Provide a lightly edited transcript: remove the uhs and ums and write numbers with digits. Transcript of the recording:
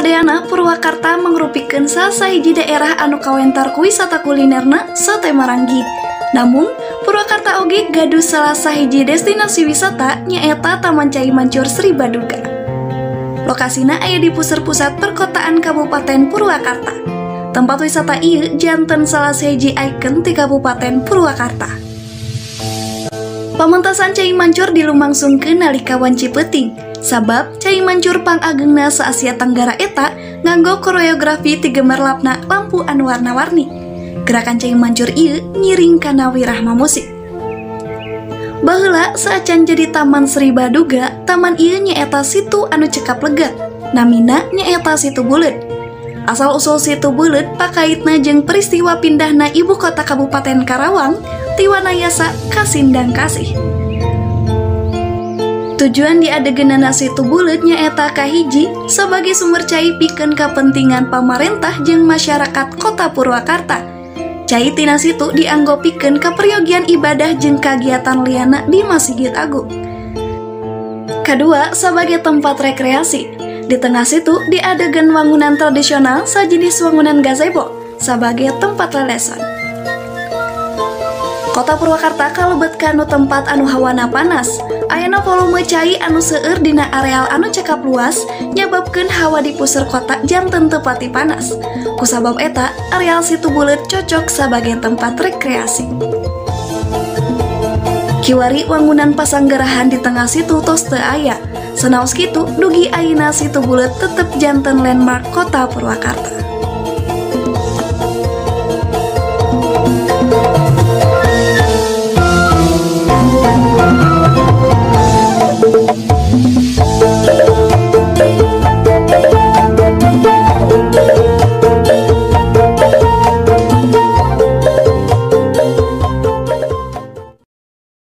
Sadayana, Purwakarta mangrupikeun salah sahiji daerah anu kawentar ku wisata kulinerna Sote Maranggi. Namun, Purwakarta oge gaduh salah sahiji destinasi wisata, nyaeta Taman Cai Mancur Sri Baduga. Lokasina aya di pusat-pusat perkotaan Kabupaten Purwakarta. Tempat wisata ieu janten salah sahiji ikon di Kabupaten Purwakarta. Pamentasan Cai Mancur dilumangsungkeun nalika wanci peuting, sabab Cai Mancur pangagengna sa-Asia Tenggara eta nganggo koreografi ti gemerlapna lampu anu warna-warni. Gerakan Cai Mancur ieu ngiring kana wirahma musik. Baheula saacan jadi Taman Sri Baduga, taman ieu nyaeta situ anu cekap lega, namina nyaeta Situ Buleud. Asal usul Situ Buleud pakaitna jeung peristiwa pindahna ibu kota Kabupaten Karawang ti Wanayasa ka Sindang Kasih. Tujuan diadegeunana Situ Buleud nyaeta kahiji sebagai sumber cai pikeun kapentingan pamarentah jeung masyarakat Kota Purwakarta. Cai tina situ dianggo pikeun kaperyogian ibadah jeung kagiatan liana di Masjid Agung. Kedua, sebagai tempat rekreasi. Di tengah situ diadegan wangunan tradisional sajenis wangunan gazebo sebagai tempat lelesan. Kota Purwakarta kalebet kanu tempat anu hawana panas. Ayana volume cai anu seueur dina areal anu cekap luas nyababkeun hawa di puseur kota janten teu pati panas. Kusabab eta, areal Situ Buleud cocok sebagai tempat rekreasi. Kiwari wangunan pasanggerahan di tengah situ tos teu aya. Sanaos kitu, dugi ayeuna Situ Buleud tetep janten landmark Kota Purwakarta.